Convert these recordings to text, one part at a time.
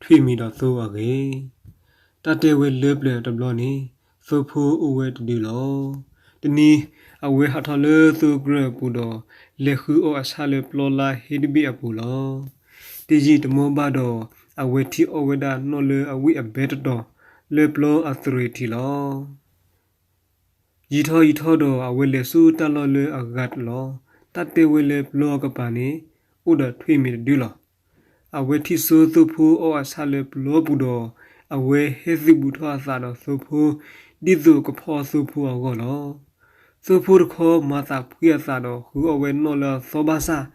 ထွံၣ်မံၤဒီးသိအဂ့ၢ်. တၢ်တဲဝဲလၢပျၢၤတဘျီန့ၣ် သိဖိအိၣ်ဝဲတဒုလီၤ. တနံၤ အဝဲဟးထီၣ်လၢသိအကြၢးအပူၤဒီး လဲၤဃုအီၣ်အဆၣ်လၢပျီလါဟ့တဘ့ၣ်အပူၤလီၤ. တယံာ်တမီၢ်ဘၣ်ဒီး အဝဲထံၣ်အီၣ်ဝဲဒၣ်နီၣ်လၢအဝံၣ်အဘဲတတီၤ လၢပျီအသရ့ၤထံးလီၤ. ယံာ်ထီၣ်ယံာ်ထီၣ်ဒီး အဝဲလဲၤဆူတၢ်လီၢ်လၢအဂၤတလီၤ. တၢ်တဲဝဲလၢပျီအကပၤန့ၣ် အိၣ်ဒီးထွံၣ်မံၤတဒုလီၤ. အဝဲထံၣ်စိသိဖိအီၣ်အဆၣ်လၢပျီပူၤဒီး အဝဲဟဲသုးဘူးထီၣ်အသးဒီးသိဖိ ဒ်သိးကဖီၣ်အီၣ်သိဖိအဂီၢ်လီၤ. သိဖိတခီ မၤသးဖှံအသးဒီး ဃုအီၣ်ဝဲနီၣ်လၢအသီဘၣ်ဆၣ်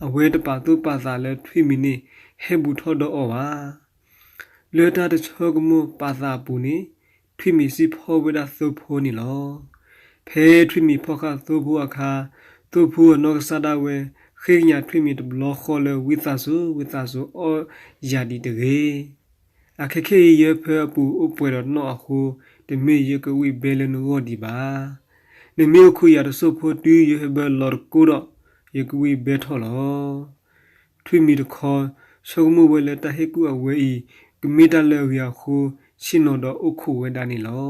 အဝဲတပာ်သူၣ်ပာ်သးလၢထွံၣ်မံၤန့ၣ် ဟဲဘူးထီၣ်ဒီးအီၤဘၣ်. လၢတၢ်တဆိကမိၣ်ပာ်သးအပူၤန့ၣ် ထွံၣ်မံၤစံၣ်ဖီၣ်ဝဲဒၣ်သိဖိန့ၣ်လီၤ. ဖဲထွံၣ်မံၤဖီၣ်ဃာ်သိဖိအခါ သိဖိအနီၢ်ကစၢ်ဒၣ်ဝဲ ဃ့ကညးထွံၣ်မံၤတဘျီဃီလၢ ဝံသးစူၤ ဝံသးစူၤအီၣ်ယၤဒံးတဂ့ၤ. အခဲခဲအံၤ ယဟၢဖၢအပူၤအိၣ်ပှဲၤဒီးနီၣ်အဃိ တမ့ၢ်ယကဝံၣ်ဘဲလၢနဂီၢ်ဒံးဘၣ်. နမ့ၢ်အိၣ်ခိးယၤတစိၢ်ဖိတုၤယဟၢဘၢလီၤတကိဒီး ယကဝံၣ်ဘဲထီၣ်လီၤ. ထွံၣ်မံၤတခီ ဆိကမိၣ်ဝဲလၢတၢ်ဟ့ၣ်ကူၣ်အဝဲအံၤ ကမ့ၢ်တၢ်လၢအဂ့ၤအဃိ ဆ့ၣ်နီၤဒီးအိၣ်ခိးဝဲဒၣ်န့ၣ်လီၤ.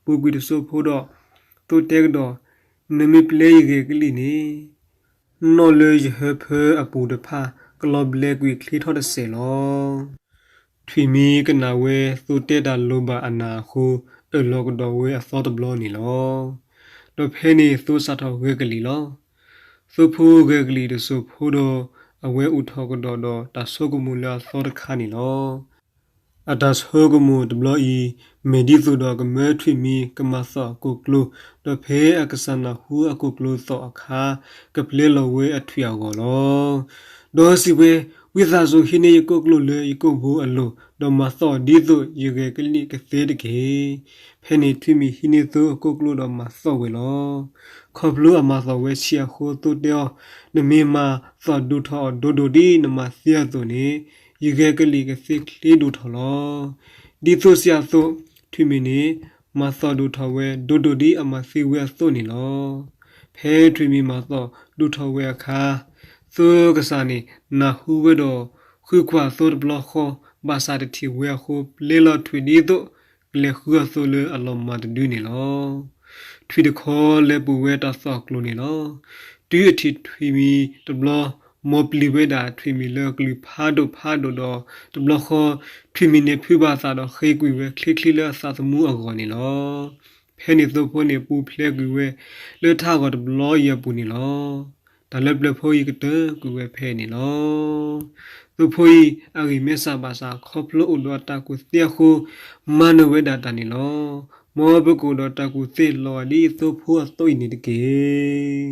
ပူၤကွံာ်တစိၢ်ဖိဒီး သိၣ်တဲကဒီး, နမ့ၢ်ပျဲယဂဲၤကလံၣ်န့ၣ် နီၣ်လၢယဟၢဖၢအပူၤတဖၣ် ကလီၤဘျဲးကွံာ်ချ့ထီၣ်တစဲးလီၤ. ထွံၣ်မံၤကနၣ်ဝဲသိၣ်တဲတၢ်လိၣ်ဘၣ်အနၢ်အဃိ အၢၣ်လီၤကဒီးဝဲအသီတဘျီန့ၣ်လီၤ. ဒီးဖဲန့ၣ်သိၣ်စးထီၣ်ဂဲၤကလံၣ်လီၤ. သိဖိဂဲၤကလံၣ်တစိၢ်ဖိဒီး အဝဲအိၣ်ထီၣ်ကဒီးဒီးတၢ်ဆိကမိၣ်လၢအသီတခါန့ၣ်လီၤ. အတၢ်ဆိကမိၣ်တဘျီအံၤ မ့ၢ်ဒ်သိးဒီးကမၢထွံၣ်မံၤကမၤသီၣ်အကိၣ်ကျိ ဒီးဖဲအကစၢ်နၢ်ဟူအကိၣ်ကျိသီၣ်အခါ ကပျဲလီၤဝဲအထွံၣ်အဂီၢ်လီၤ. ဒီးစံးဝဲ, ဝံသးစူၤ ဟံးန့ၢ်ယကိၣ်ကျိလၢယကိာ်ဘိအလိၤ, ဒီးမၤသီၣ်ဒ်သိးယဂဲၤကလံၣ်ကသ့တက့ၢ်. ဖဲန့ၣ်ထွံၣ်မံၤဟံးန့ၢ်သိအကိၣ်ကျိဒီးမၤသီၣ်ဝဲလီၤ. ခီဖျိအမၤသီၣ်ဝဲဆံးအဃိသိၣ်တဲအီၤ, နမ့ၢ်မၤသီၣ်ဒိၣ်ထီၣ်အီၤဒိၣ်ဒိၣ်ဒ်နမၤသ့အသိးန့ၣ် ယဂဲၤကလံၣ်ကသ့ချ့ဒိၣ်ထီၣ်လီၤ. ဒ်သိးစံးအသိး ထွံၣ်မံၤန့ၣ် မၤသီၣ်ဒိၣ်ထီၣ်ဝဲဒိၣ်ဒိၣ်ဒ်အမၤသ့ဝဲအသိးန့ၣ်လီၤ. ဖဲထွံၣ်မံၤမၤသီၣ်ဒိၣ်ထီၣ်ဝဲအခါ သိကစၢ်န့ၣ် နၢ်ဟူဝဲဒီး ဃုကွၢ်သိတဘျီဃီ ဘၣ်ဆၣ်တထံၣ်ဝဲအဃိ ပျဲလီၤထွံၣ်ဒ်သိး ကလဲၤဃုအီၤသိလၢအလီၤမၢ်တဒုန့ၣ်လီၤ. ထွံၣ်တခီလဲၤပူၤဝဲတၢ်သီၣ်ကျိၤန့ၣ်လီၤ. တုၤအထံၣ်ထွံၣ်မံၤတဘျီ မ်ပျံၤဝဲဒၣ်ထွံၣ်မံၤလၢကလုၢ်ဖးဒိၣ်ဖးဒိၣ်ဒီး တဘျီဃီ ထွံၣ်မံၤန့ၣ်ဖုးဘၣ်သးဒီးဃ့ကွံာ်ဝဲချ့ချ့လၢအသးသမူအဂီၢ်န့ၣ်လီၤ. ဖဲန့ၣ်သိဖိန့ၣ်ပူၤဖျဲးကွံာ်ဝဲ လၢထးဂီၤတဘျီအံၤအပူၤန့ၣ်လီၤ. တၢ်လၢပျၢၤဖိအံၤကတၢၢ်ကွံာ်ဝဲဖဲန့ၣ်လီၤ. သိဖိအံၤအဂံၢ်မ့ၢ်စၢ်ဘၣ်ဆၣ် ခီဖျိအိၣ်ဒီးတၢ်ကူၣ်သ့အဃိ မၤနၢၤဝဲဒၣ်တၢ်န့ၣ်လီၤ. မ်ပကအိၣ်ဒီးတၢ်ကူၣ်သ့လီၤဂာ်ဒ်သိဖိအသိးအံၤန့ၣ်တက့ၢ်.